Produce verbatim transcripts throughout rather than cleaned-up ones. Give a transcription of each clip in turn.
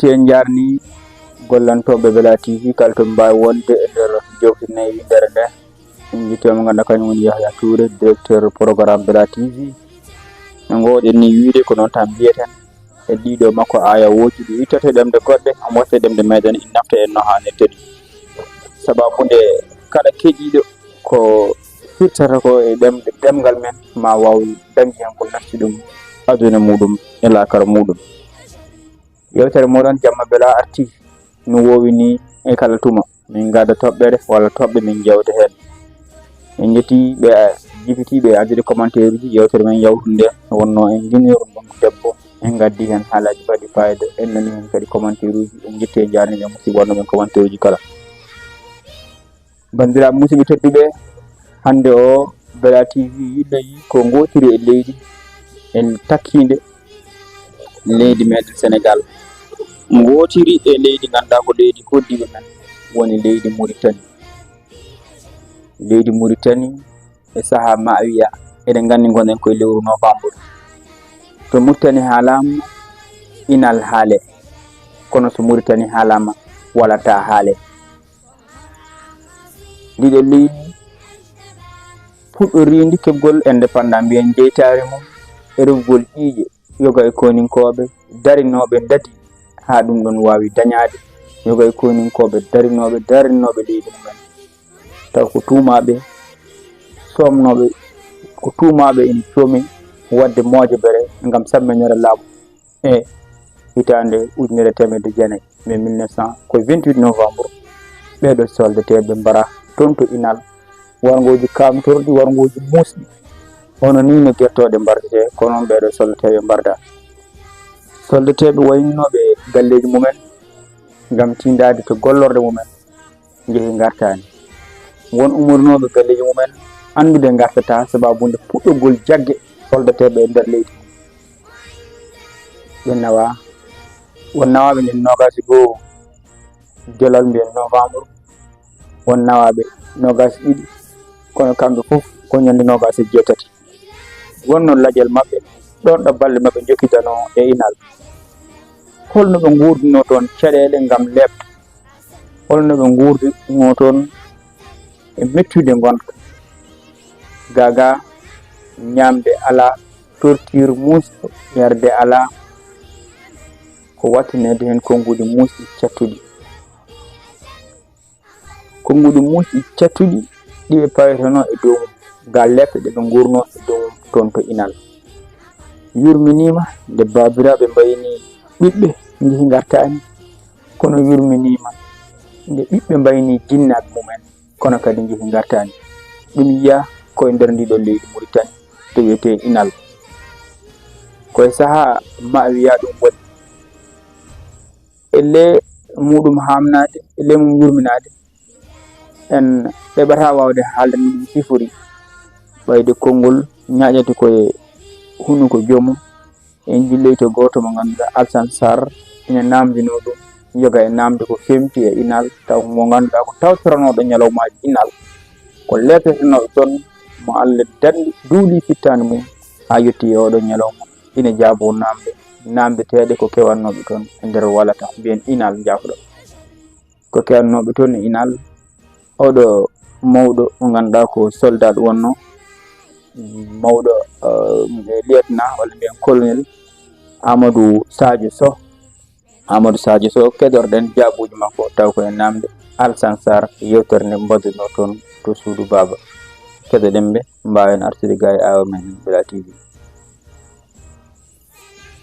njetti en njaarni gollantooɓe Bella T V kala to ɓe mbaawi wonde e nder jowte nayi winndere nde. En njetti mo ngannduɗaa kañum woni Yahya Touré, directeur programme Bella T V. No ngoowɗen ni wiide ko noon tan mbiyeten e ɗiɗo makko aayawooji ɗi wittata e ɗemɗe goɗɗe, omo watta e ɗemɗe meeɗen, ina nafta en no haanirta ni. Sababu nde kala keɗiiɗo ko firtata ko e ɗemɗe, ɗemngal men, ma waaw dañde heen ko nafti ɗum aduna muuɗum e laakara muuɗum. Yewtere mooɗon Jamma Bella arti no woowi ni e kala tuma. Min ngadda toɓɓere walla toɓɓe min njeewta heen. Min njetti ɓe jibitiiɓe e addude commentaire uji. Yewtere men yawtunde nde wonno en nginirno ɗum debbo, en ngaddi heen haalaaji baɗɗi faayiida, en nani heen kadi commentaire uji. En njetti e njaarni ɓe musidɓe wonno men commentaire uji kala. Banndiraaɓe musidɓe tedduɓe, hannde o Bella T V yiɗno yi ko ngootiri e leydi en takkiinde leydi meɗen Senegal. Ngootiri e leydi ngannduɗaa ko leydi hoɗdiiɓe men woni leydi Muritani. Leydi Muritani e sahaa Maawiya, eɗen nganndi ngonɗen koye lewru novembre. To Muritani haalaama, Inal haale, kono so Muritani haalaama, walataa haale. Ndiɗo leydi puɗɗoriindi keɓgol indépendant, mbiyen jeytaare mum e rewgol ƴiiƴe, yoga e kooninkooɓe darinooɓe ndadi haa ɗum ɗon waawi dañaade, yoga e kooninkooɓe darinooɓe, darinooɓe leydi mumen, taw ko tuumaaɓe, soomnooɓe, ko tuumaaɓe ina coomi waɗde moojobere ngam samminere laamu e hitaande ujunere e teemedde jeenayi, mais mille neuf cent, ko vingt-huit novembre, ɓeeɗo soldateeɓe mbara toon to Inal, warngooji kaamtorɗi, warngooji muusɗi, hono nii no gertooɗe mbartetee, kono noon ɓeeɗo soldateeɓe mbarda. Soldateeɓe waynooɓe galleeji mumen ngam tiindaade to gollorɗe mumen, njehi ngartaani. Won ummorinooɓe galleeji mumen anndude ngartataa sababu nde puɗɗogol jagge soldateeɓe e nder leydi. Ɓe nawaa. Won nawaaɓe ñande noogaas e goo Jolal, mbiyen novembre. Won nawaaɓe noogaas e ɗiɗi, kono kamɓe fof ko ñande noogaas e jeetati. Wonno lajal maɓɓe, ɗoon ɗo balɗe maɓɓe njokkidanoo e Inal. Holno ɓe nguurdinoo toon caɗeele ngam leeɓde? Holno ɓe nguurdinoo toon e mettude ngonka? Gaa gaa, ñaamde alaa, torture, muusɗo, yarde alaa, ko waɗtineede heen konnguɗi muusɗi cattuɗi. Konnguɗi muusɗi cattuɗi ɗi ɓe pawitonoo e dow mum, gaa leeɓte ɗe ɓe nguurnoo e dow mum toon to Inal. Yurminiima nde baabiraaɓe mbayni ɓiɓɓe njehi ngartaani, kono yurminiima nde ɓiɓɓe mbayni jinnaaɓe mumen, kono kadi njehi ngartaani. Ɗum yiyaa ko e nder ndiɗo leydi Muritani to wiyetee Inal. Ko e sahaa Maawiya ɗum woni. E le muuɗum haamnaade, e le mum yurminaade, en ɗeɓataa waawde haalde no ɗum sifori, ɓayde konngol ñaaƴata ko e hunuko joomum. En njilleyto gooto mo ngannduɗaa, Alsan Sarr, ina naamndinoo ɗum, yoga e naamnde ko feewti e Inal, taw mo ngannduɗaa ko tawtoranooɗo ñalawmaaji Inal, ko leeɓtetenooɗo toon mo Allah danndi duuli fittaandu mum haa yettii e ooɗoo ñalawma, ina jaaboo naamnde, naamndeteeɗe ko kewannooɓe toon e nder Walata, mbiyen Inal, njaafo-ɗon. Ko kewannooɓe toon e Inal, ooɗo mawɗo mo ngannduɗaa ko soldat wonnoo, mawɗo, eh, lieutenant walla mbiyen colonel Amadou Sadio Sow. Amadou Sadio Sow, keɗorɗen jaabuuji makko, taw ko e naamnde Alsan Sarr, yewtere nde mbaɗunoo toon to suudu Baaba. Keɗoɗen ɓe, mbaawen artude gaa e awa men Bella T V.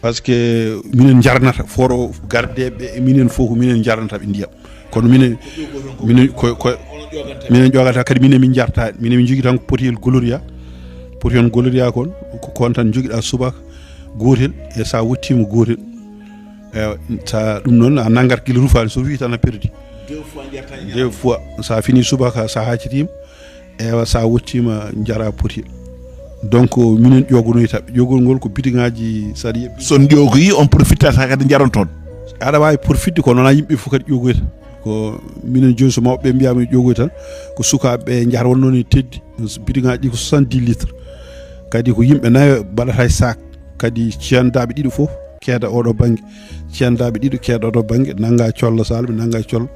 Parce que minen njarnata foro gardeɓe e minen fof ko minen njarnata ɓe ndiyam, kono minen minen ko ko minen ƴogata kadi, minen min jarta, minen min jogui tan ko potiyel gloria. Potiyon gloria kon ko kon tan joguiɗa subaka gotel, e sa wottima gotel, e sa ɗum noon a naggat guila rufani, so rufi tan a perdi. Deux fois sa fini subaka sa haccitima, ewa sa wottima jara poti. Donc minen ƴoganoyta ɓe, ƴogol ngol ko bitiŋaji saɗa yeɓɓi. So on ƴogoyi on profittata kadi jaron toon. Aɗa wawi profitde kono wona yimɓe fof kadi ƴogoyta. Ko minen joni so mawɓe ɓe mbiyama ƴogoy tan, ko sukaɓe jara wonno ni teddi. Bitiŋaji ɗi ko soixante-dix litres, kadi ko yimɓe nayo mbaɗata e sac, kadi ciyandaɓe ɗiɗo fof keeda oɗo bannge, ceendaaɓe ɗiɗo keeda oɗo bannge, nannga collo, so alaa ɓe nannga collo,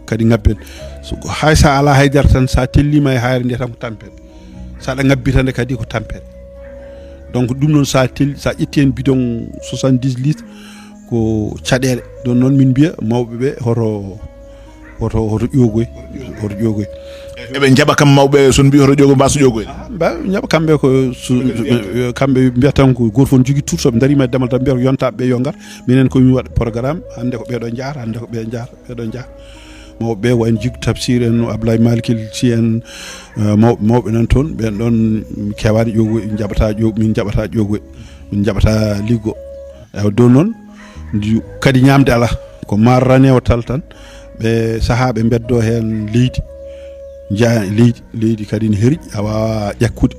kadi ngabben. So, hay so alaa haydara tan, so a telliima e haayre nde tan ko tampere. So aɗa ngabbi tan kadi ko tampere. Donc ɗum noon, so a tel-, so a ƴetti heen bidon soixante-dix litres, ko caɗeele. Ɗum noon min mbiya mawɓe ɓe hoto, hoto, hoto ƴoogoy, hoto ƴoogoy. Eɓe njaɓa kam mawɓe, so mbi hoto ƴoogoy, mbaaso ƴoogoy. Mba njaɓa kamɓe ko su-, kamɓe mbiyata tan ko gooto fof ne jogii tour, so ɓe ndariima e damal tan mbiyata ko yonta ɓe yo ngar. Minen ko min waɗa programme, hannde ko ɓeeɗo njaar, hannde ko ɓe njaar, ɓeeɗo njaar. Mawɓe ɓe wayno Jiggo Tafsir en, Ablaye Malikil Si en, eh, mawɓe, mawɓe nan toon, ɓen ɗoon keewaani ƴoogoy, njaɓata ƴoo-, min njaɓata ƴoogoy, min njaɓata liggo. Ewa, ɗum noon, ndi-, kadi ñaamde alaa. Ko maar ranewo tal tan, ɓe sahaa ɓe mbeddoo heen leydi, njeyaa leydi, leydi kadi ne heri, a waawaa ƴakkude.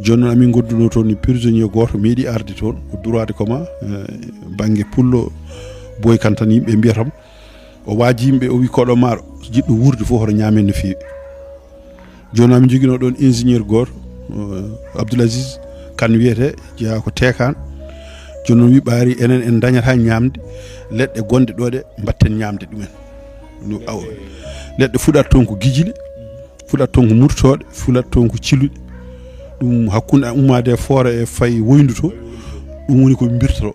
Jooni noon, amin ngonduno toon e prisonnier gooto, meeɗi arde toon, ko droit de coma, eh, bannge pullo, boy kan tan yimɓe mbiyata mo. O waaji yimɓe, o wi, "Koɗo maaɗo, jiɗɗo wuurde fof, hoto ñaamen no feewi." Jooni, amin njoginoo ɗoon ingénieur gooto, eh, Abdoul Aziz Kane wiyetee, jeyaa ko Teekaan. Jooni noon wi ɓaari, enen en ndañataa ñaamde, leɗɗe gonɗe ɗo ɗe, mbaɗten ñaamde ɗumen. No aw-, leɗɗe fuɗat toon ko gijili, fuɗat toon ko murtooɗe, fuɗat toon ko ciluɗe. Ɗum hakkunde ummaade e foore e fay woyndu to, ɗum woni ko mbirtoro.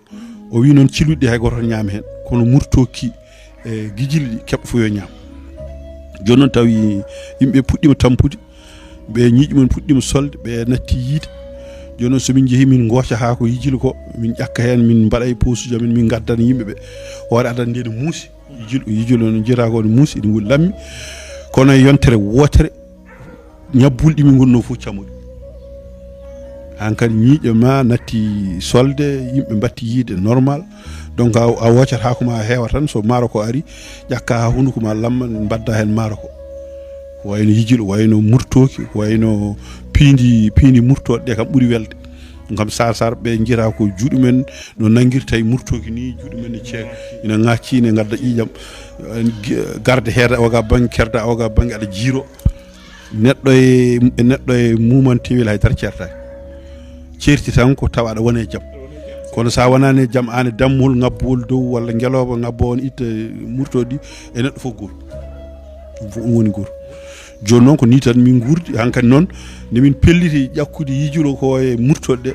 O wi noon ciluɗi hay gooto ñaama heen, kono murtooki e gijili ɗi keɓa fof yo ñaam. Jooni noon tawi yimɓe puɗɗiima tampude, ɓe ñiiƴe mum puɗɗiima solde, ɓe natti yiide. Jooni noon so min njehi min ngooca haa ko yijilo ko, min ƴakka heen, min mbaɗa e posuuji amen, min ngaddana yimɓe ɓe. Hoore adana nde ne muusi, yijilo, yijilo no njiyataa ko ne muusi, ene wuli lammi. Kono e yontere wootere, ñabbuli ɗi min ngonno fof camuɗi. Hankadi ñiiƴe ma natti solde, yimɓe mbatti yiide normal. Donc a, a woocata ko ma heewa tan, so maaro ko ari, ƴakka ha hunduko ma lamma, mbadda hen maaro ko. Ko wayno yijilo, wayno murtooki, ko wayno piindi, piindi murtooɗe ɗe kam ɓuri welde. Ɗum kam sar sar ɓe njiyata ko juuɗe men no nangirta e murtooki ni, juuɗe men ne ceek, ina ŋacci, ne ngadda ƴiiƴam. Garde heeda oga bangge, kerda oga bangge, aɗa jiiro. Neɗɗo e, neɗɗo e mumantewel hay dara ceertaaki. Ceerti tan ko tawa aɗa wona e jam. Kono sa wonani e jam, an e dammol ŋabbowol dow walla ngelooba ŋabbo on itta murtooɗi e neɗɗo fof gooto. Ɗum fof ɗum woni gooto. Jooni noon ko ni tan min nguurdi, hankadi noon nde min pelliti ƴakkude yijilo ko e murtooɗe ɗe,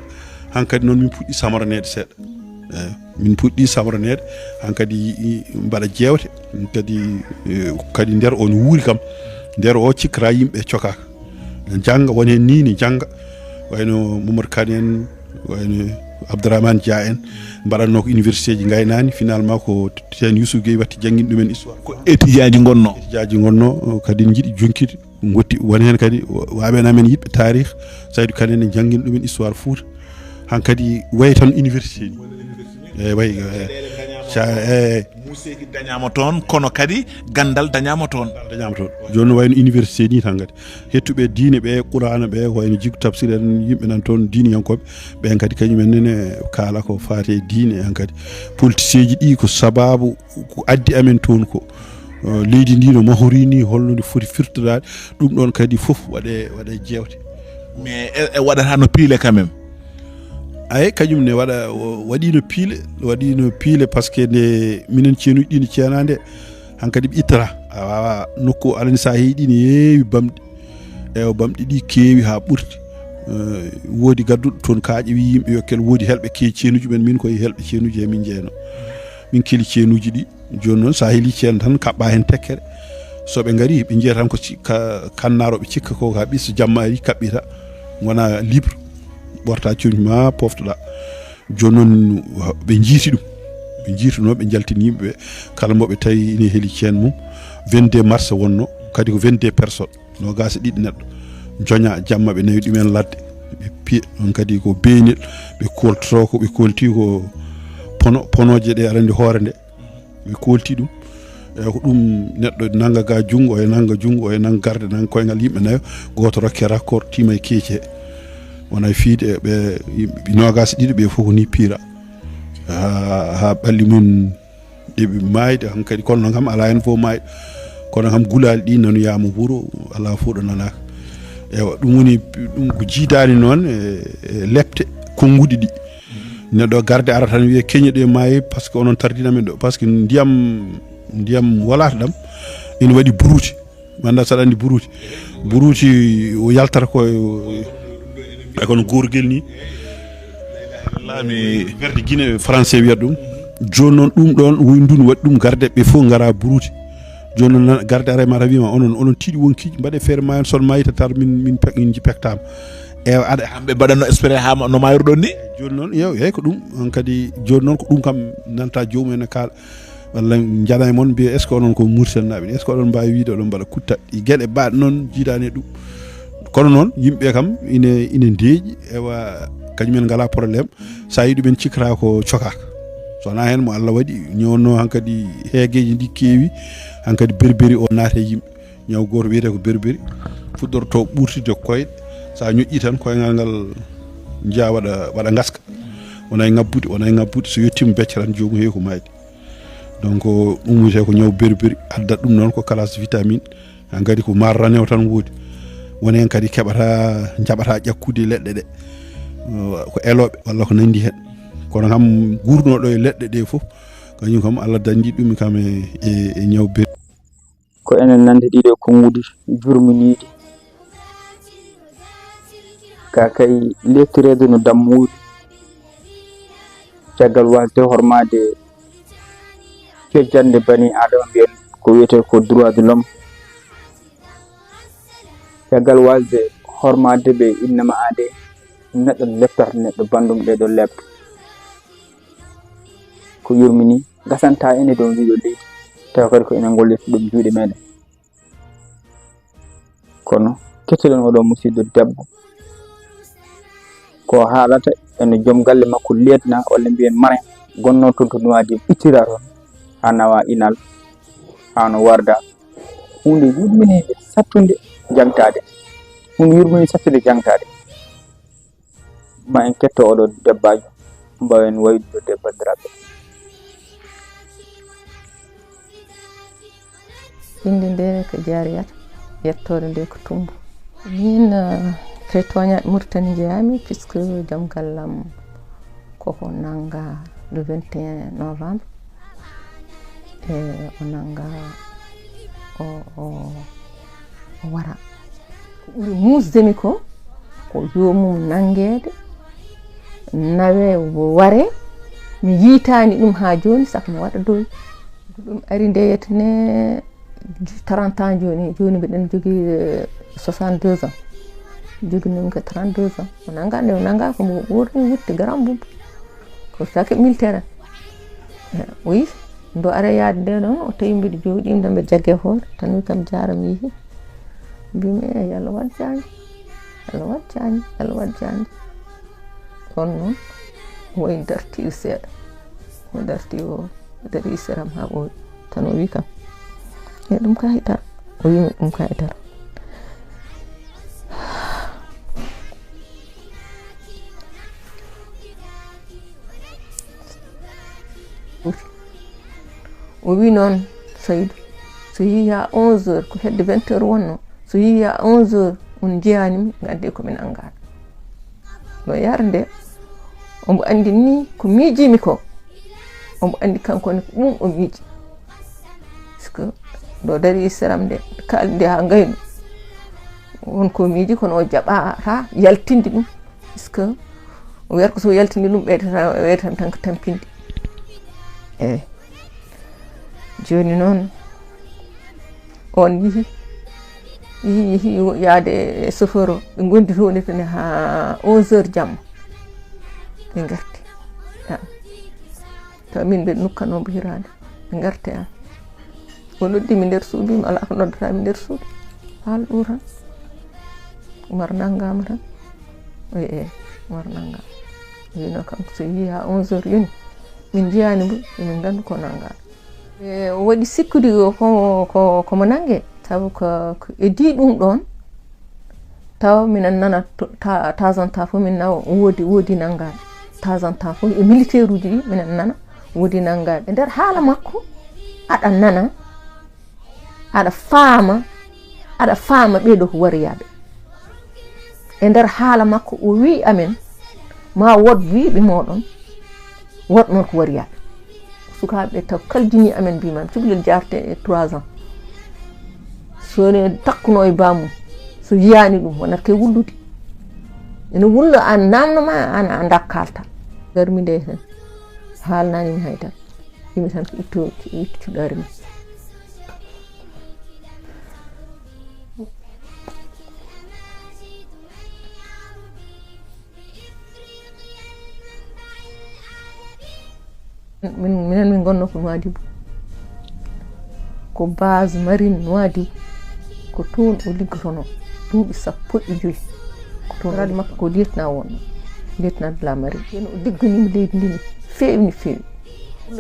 hankadi noon min puɗɗi samraneede seeɗa. Eyi, min puɗɗi samraneede, hankadi i-, mbaɗa jeewte, kadi, eh, kadi nder o no wuuri kam, nder o cikkata yimɓe cokaaka. Ne njannga, won heen ni ne njannga, wayno Momar Kane en, wayno Abdourahmane Dia en, mbaɗatnoo ko université ji ngaynaani, finalement ko Ceerno Youssouf Gueye watti jannginde ɗumen histoire. Ko étudiant ji ngonno. Étudiant ji ngonno, kadi ne njiɗi jonkide. Ngotti, won heen kadi wa-, waaɓe en amen yiɗɓe taarih, Saydou Kane ne janngina ɗumen histoire Fouta. Hankadi wayi tan université ni. Eyi, wayi, eh, ca-, eh. Muuseeji dañaama toon, kono kadi ganndal dañaama toon. Dañaama toon. Jooni no wayno université ni tan kadi. Hettuɓe diine ɓe, Qur'aana ɓe, ko wayno Jikku Tafsir en, yimɓe nan toon diiniyankooɓe, ɓen kadi kañum en nene kaala ko faati e diine en kadi. Politiseeji ɗi ko sabaabu ko addi amen toon ko, eh, leydi ndi no mahori ni, holno ndi foti firtoraade, ɗum ɗon kadi fof waɗe, waɗe jeewte. Mais e, e waɗata no piile quand même. Ay, kañum ne waɗa, o-, waɗi no piile, waɗi no piile parce que nde minen ceenuji ɗi no ceenade, hankadi ɓe ittata. A wawa nokku alani sa heewi ɗi ne heewi bamɗi. Ewa, bamɗi ɗi keewi haa ɓurti. Eh, woodi gadduɗo toon kaaƴe wi yimɓe yo kel, woodi helɓe ke ceenuji men, min koye helɓe ceenuji he min jeyno. Min keli ceenuji ɗi. Jooni noon, so a heli ceen tan, kaɓɓa heen tekkere. So ɓe ngari, ɓe njiya tan ko ci-, ka-, kannaaroɓe cikka ko ka ɓiɗɗo, so jamma ari, kaɓɓita. Ngona libre. Ɓorta coñci ma, poftoɗa. Jooni noon, ɓe njiiti ɗum. Ɓe njiitunoo, ɓe njaltini yimɓe ɓe. Kala mo ɓe tawi ine heli ceen mum. Vingt-deux mars wonno, kadi ko vingt-deux personnes. Noogaas e ɗiɗi neɗɗo. Joña jamma, ɓe nawi ɗumen ladde. Ɓe piya, ɗon kadi ko beenel. Ɓe koltoto ko, ɓe kolti ko pono, ponooje ɗe aɗa anndi hoore nde. Ɓe koolti ɗum. E ko ɗum neɗɗo nannga ga junngo, e nannga junngo, e nannga garde, nannga koyngal yimɓe nayo, gooto rokke rakkoor, tima e keeci he. Wona e fiide ɓe yimɓe noogaas e ɗiɗo ɓe fof ko ni piira. Haa, haa ɓalli mum ɗe ɓe maayde, hankadi kono noon kam alaa heen fof maayɗo. Kono kam gulaali ɗi nanoyaama wuro, alaa fof ɗo nanaaka. Ewa, ɗum woni, ɗum ko jiidaani noon e, e lepte konnguɗi ɗi. Neɗɗo garde ara tan wiya keñe ɗe maayi, parce que onon tardina men ɗo, parce que ndiyam, ndiyam walaata ɗam ina waɗi buruuti. Manda saɗa andi buruuti. Buruuti o yaltata ko e kono gorgel ni. Laami. Werde Guinée, français wiyata ɗum. Joni noon ɗum ɗon woy ndun waɗi ɗum garde ɓe fof ngara buruuti. Joni noon garde ara e mata wima onon, onon tiiɗi wonkiiji, mbaɗe feere ma en son mayita tar min, min pek-, min ji pektama. E aɗa hamɓe mbaɗanno espéré ha ma-, no mayruɗon ni? Joni noon yew, eyyi ko ɗum. On kadi joni noon ko ɗum kam nanta joomum en e kaala. Walla jana e mon mbiya est ce que onon ko Mauritanie naɓe, est ce que oɗon mbawi wiide oɗon mbaɗa kuttaɗe? Gueɗe baɗe noon jiidaani e ɗum. Kono noon yimɓe kam ine, ine ndeeƴi, ewa, kañumen ngala problème. Sa yi ɗumen cikkata ko cokaka. So wona heen mo Allah waɗi ñewno hankadi heegeji ndi keewi, hankadi berberi o naata e yimɓe. Ñaw gooto wiyetee ko berberi, fuɗɗorto ɓurtide koyɗe. Sa ñoƴƴi tan koyngal ngal njiya waɗa, waɗa ngaska. Wona e ngabbude, wona e ngabbude, so yettima becce tan joomum heewi ko mayde. Donc ɗum wiyetee ko ñaw berberi, addat ɗum noon ko classe vitamine. Hankadi ko marranew tan woodi. Woni heen kadi keɓata, jaɓata ƴakkude leɗɗe ɗe. Ko elooɓe walla ko nanndi heen. Kono kam gurnoɗo e leɗɗe ɗe fof, kañum kam Allah danndi ɗum kam e, e, e ñaw berberi. Ko enen nande ɗiɗo konnguɗi jurminiiɗi. Ka kay leeftireede no dammuuli. Caggal wasde hormaade jojjannde bani Aadama, mbiyen ko wiyetee ko droit de l'homme. Caggal wasde hormaade ɓe, innama aade neɗɗo leptata neɗɗo banndum ɗee ɗoo leeɓte. Ko yurmini gasanta en e dow ndiɗo leydi, tawa kadi ko enen ngollirta ɗum juuɗe meɗen. Kono kettoɗen oɗo musidɗo debbo, ko haalata eno joom galle makko leetna, walla mbiyen maren, gonno toon to Nuwaadibu, ittira toon, haa nawa Inal, haa no warda. Huunde yurminiinde, sattunde jangtaade. Huunde yurminiinde, sattunde jangtaade. Ma en ketto oɗo debbaajo, mbawen waylude banndiraaɓe. Innde nde ko Jaariyata, yettoore nde ko Tummbu. Min, eh, kay tooñaaɓe Mauritanie njeyami, puisque joom gallam koko nannga le vingt et un novembre. E o nannga, o, o, o wara. Ko ɓuri muusde mi ko, ko joomum nanngeede, nawee, waree. Mi yiitaani ɗum haa jooni, sabu mi waɗa doy. Ɗum ari ndeyete ne trente ans jooni, jooni mbiɗen jogii, eh, soixante-deux ans. Joginoomi ko trente-deux ans. O nannga nde, o nannga ko mbo ɓoorni wutte grand boubou. Ko sake militaire. Eh, o yi, ndo are yaade nde ɗon, o tawi mbiɗo jooɗii, nde mbiɗo jagge hoore, tan wi kam jaara mi yehi. Mbimi, "Eh, yo Allah waɗ jaanji, yo Allah waɗ jaanji, yo Allah waɗ jaanji." Kono noon, o wayi dartii seeɗa. O dartii o, o darii seram haa ɓooyi. Tan o wi kam, "E ɗum ka hitar." O wi ɗum ka hitar. O wi noon, "Saydu, so yii haa onze heures, ko hedde vingt heures wonno, so yii haa onze heures, on njiyaani mi, ngadde ko mi nanngaa." No yar nde, omo anndi ni ko miijiimi ko, omo anndi kanko ne ko ɗum o miiji. Parce que ɗo dari seram nde, kaaldi nde haa ngaynu. Won ko miiji, kono o jaɓata yaltinde ɗum. Parce que o wiyata ko so yaltini ɗum, ɓeydata, ɓeydata tan ko tampinde. Eeyi. Jooni noon, on yehi, yehi, yehi yaade e chauffeur o, ɓe ngondi toon e tene haa onze heures jamma. Ɓe ngarti. Ah. Tawa min mbeɗa nukkanoo mbo hiraande. Ɓe ngarti am. O noddi mi nder suudu, mi alaa ko noddata mi nder suudu. Haal ɗum tan. Umar nanngaama tan. Eyi, eyi, Umar nanngaama. Wino kam, so yii haa onze heures yoni, min njiyaani mbo, emin nganndi ko nanngaa. E, o waɗi sikkude o ko, ko, ko mo nannge, sabu ko, ko e di ɗum ɗoon, tawa minen nana to-, ta-, temps en temps fof min nawa, woodi, woodi nanngaaɓe. Temps en temps fof e militaire uji ɗi minen nana, woodi nanngaaɓe. E nder haala makko, aɗa nana, aɗa faama, aɗa faama ɓee ɗoo ko wariyaaɓe. E nder haala makko, o wii amen, "Ma wood wuyɓe mooɗon, Woɗ noon ko wariyaaɓe. Sukaaɓe ɓe taw kala jini amen mbima cukalel jaarte e trois ans. So ne takkuno e bamum, so yiyaani ɗum, wonata koye wullude. Ene wulla, an namno ma, an a ndak kalta. Garmi nde tan, haalnani mi haydara. Yimi tan ko itto, itto cuɗaari ma. Min, minen min ngonno ko Nouadhibou. Ko base marine Nouadhibou. Ko toon o liggotono duuɓi sappo e joyi. Ko toon radi makko ko lieutenant wonno. Lieutenant de la marine. Ken o liggonima leydi ndi no feewi, no feewi.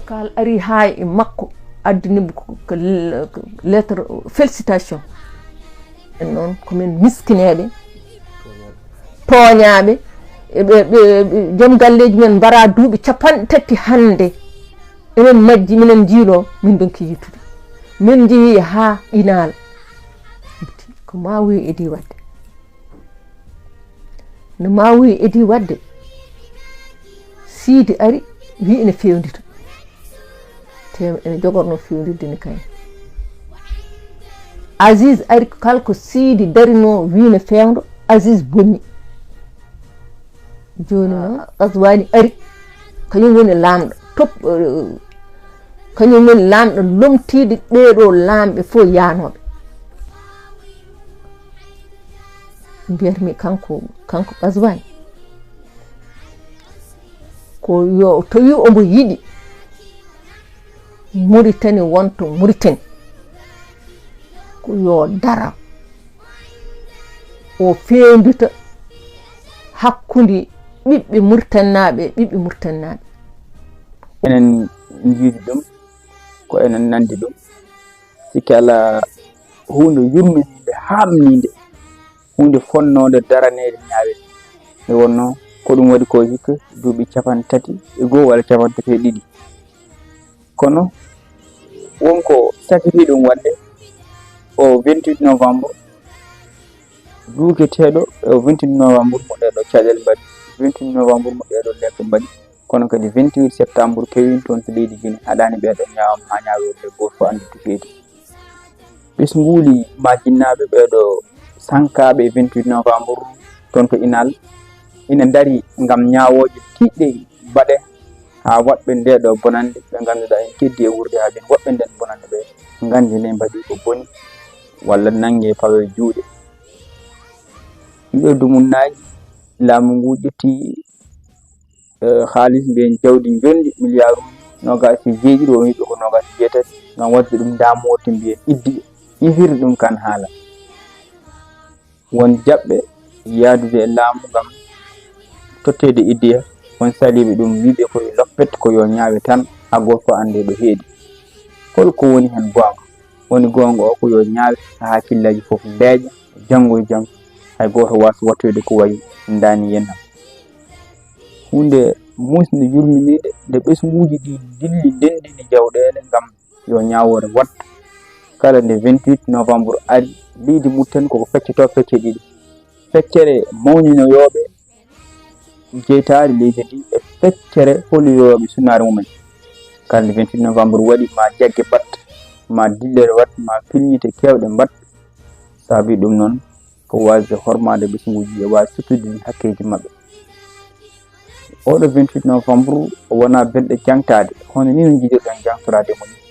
Kal ari haa e makko, addinimo ko, ko, ko lettre félicitation. En noon ko min miskineeɓe, tooñaaɓe, e ɓe, ɓe, ɓe, joom galleeji men mbara duuɓi capanɗe tati hannde. Enen majji, minen njiilo, min ndonki yittude. Min njehi haa Inaal. Ko ma wi edi wadde. No ma wi edi wadde. Siidi ari, wi ene fewndita. Te ene jogorno fewnditde ni kañ. Aziz ari, kala ko Siidi darino, wi ne fewndo, Aziz bonni. Jooni noon, Qazwaani ari, kañum woni laamɗo, top, eh, kañum woni laamɗo lomtiiɗo ɓeeɗo laamɓe fof yaanooɓe. Mbiyatmi kanko, kanko Qazwaani, ko yo tawi omo yiɗi Muritani wonto Muritani, ko yo dara, o feewndita hakkunde ɓiɓɓe Muritaninaaɓe e ɓiɓɓe Muritaninaaɓe. Enen njiidi ɗum, ko enen nanndi ɗum. Sikke alaa huunde yurminiinde, haaɓniinde, huunde fonnoonde daraneede ñaawel. Nde wonnoo ko ɗum waɗi ko hikka duuɓi capanɗe tati e goo walla capanɗe tati e ɗiɗi. Kono won ko sakiti ɗum waɗde o vingt-huit novembre, duuketeeɗo e o vingt-huit novembre mo ɗeeɗo caɗeele mbaɗi, vingt-huit novembre mo ɗeeɗo lebbi mbaɗi, kono kadi vingt-huit septembre kewii toon to leydi Gine, haɗaani ɓeeɗo ñaawama haa ñaawoore nde gooto fof anndi to feeti. Ɓesnguuli ma jinnaaɓe ɓeeɗo sankaaɓe e vingt-huit novembre toon to Inal ina ndari ngam ñaawooje tiiɗɗe mbaɗe haa waɗɓe ndeeɗo bonannde ɓe ngannduɗaa en keddi e wuurde haa jooni, waɗɓe ndeen bonannde ɓe nganndi ne mbaɗi ko boni walla nannge pawe juuɗe. Ɗiɗo dumunnaaji laamu ngu ƴetti, eh, haalis mbiyen jawdi njondi miliyaaruuji noogaas e jeeɗiɗi, o wiɓe ko noogaas e jeetati, ngam waɗde ɗum damooti mbiyen iddi, yifirde ɗum kan haala. Won jaɓɓe yahdude e laamu ngam totteede iddiya, won saliiɓe ɗum wiɓe ko e loppet ko yo ñaawe tan, haa gooto fof annde ɗo heedi. Hol ko woni heen goonga? Woni goonga o ko yo ñaawe haa hakkillaaji fof mbeeƴa, janngo e jam hay gooto waas wattoyde ko wayi ndaani yennam. Huunde muusnde yurminiinde nde ɓesnguuji ɗi ndilli ndenndini jawɗeele ngam yo ñaawoore waɗ. Kala nde vingt-huit novembre ari, leydi Murten koko feccotoo pecce ɗiɗi. Feccere mawninoyooɓe jeytaari leydi ndi e feccere holiyooɓe sunnaare mumen. Kala nde vingt-huit novembre waɗi, ma jagge mbaɗ, ma dillere waɗ, ma pilñitte keewɗe mbaɗ. Saabi ɗum noon ko waasde hormaade ɓesnguuji e waasde suttude hakkeeji maɓɓe. Oɗo vingt-huit novembre wonaa belɗo jaŋtaade, hono nii no njiɗirɗen jaŋtoraade mo nii.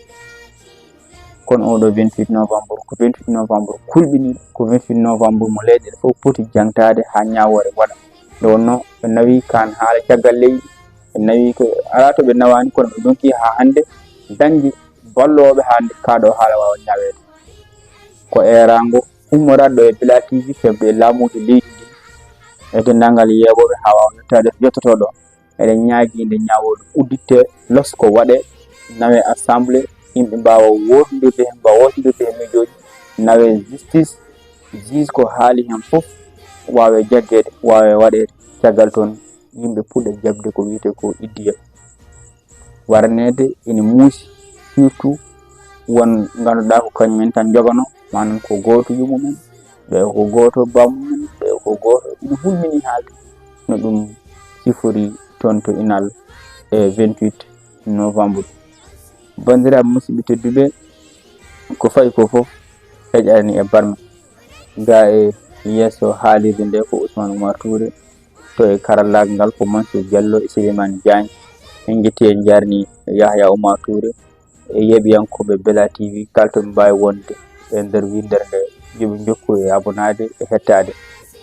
Kono oɗo vingt-huit novembre ko vingt-huit novembre kulɓiniiɗo, ko vingt-huit novembre mo leyɗeele fof poti jaŋtaade haa ñaawoore waɗa. Nde wonnoo ɓe nawi kaan haala caggal leydi, ɓe nawi ko alaa to ɓe nawaani, kono ɓe ndonki haa hannde dañde ballooɓe haa nde kaa ɗo haala waawa ñaaweede. Ko eeraango ummoraade ɗo e Bila T V, keɓde e laamuuji leydi ndi e denndaangal yeeɓooɓe haa waawa yettaade to yettoto ɗo. Eɗen ñaagii nde ñaawooɗe udditte, losko waɗee, nawee assemblée, yimɓe mbaawa wootindirde heen, mbaawa wootindirde heen miijooji, nawee justice, juge ko haali heen fof waawee jaggeede, waawee waɗeede. Caggal toon, yimɓe puɗɗa jaɓde ko wiyetee ko iddiya. Waraneede ene muusi, surtout won ngannduɗaa ko kañum en tan njoganoo, maanaam ko gooto yummumen, ɓe ko gooto bammumen, ɓe ko gooto, ina hulmini haalde no ɗum sifori toon to Inal. e vingt-huit novembre. Banndiraaɓe musidɓe tedduɓe, ko fayi ko fof heƴaani e barme. Ga e yeeso haalirde nde ko Ousmane Oumar Touré, to e karallaagal ngal ko Mansour Diallo e Souleymane Diagne. En njetti, en njarni Yahya Oumar Touré e yeeɓiyankooɓe Bella T V kala to ɓe mbaawi wonde e nder winndere nde, yo ɓe njokku e abonaade e hettaade.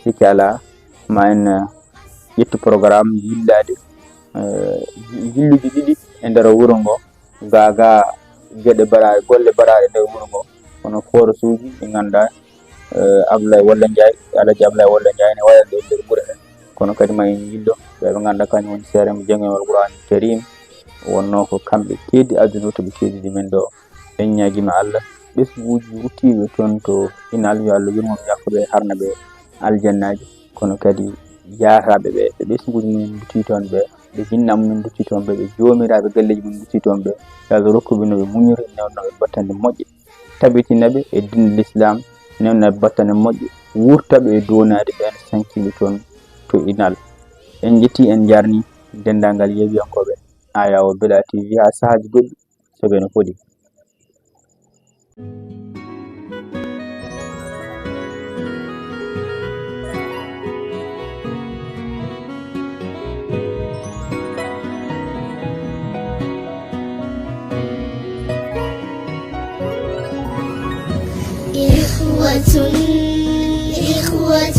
Sikki alaa, ma en, eh, ƴettu programme yillaade, eh, yilluuji ɗiɗi e nder wuro ngo. Ga ga geɗe mbaɗaaɗe, golle mbaɗaaɗe e nder wuro ngo, kono forasuuji ɗi ngannduɗaa, eh, Abdoulaye Walla Ndiaye, Alhaji Abdoulaye Walla Ndiaye ne waɗa ɗe e nder gure ɗe. Kono kadi ma en njillo ɓe ɓe ngannduɗaa kañum woni seeremɓe jangol Qur'an Karim, wonnoo ko kamɓe keeddi aduna o to ɓe keedidi men ɗo. En ñaagiima Allah, ɓesnguuji ruttiiɓe toon to Inal, yo Allah yurmo ɓe, yaafo ɓe, harna ɓe aljannaaji. Kono kadi yaaraaɓe ɓe, ɓe ɓesnguuji mumen nduttii toon ɓe, ɓe jinna mumen nduttii toon ɓe, ɓe joomiraaɓe galleeji mumen nduttii toon ɓe, yo Allah rokku ɓe no ɓe muñiri, newno ɓe battane moƴƴe, tabitina ɓe e diine Lislaam, newna ɓe battane moƴƴe, wuurta ɓe e duwanaade ɓeen sankiiɓe toon to Inal. En njettii, en njarnii denndaangal yeeɓiyankooɓe Ayawo Bella T V haa sahaaji goɗɗi, so ɓe no foti. إخوة، إخوة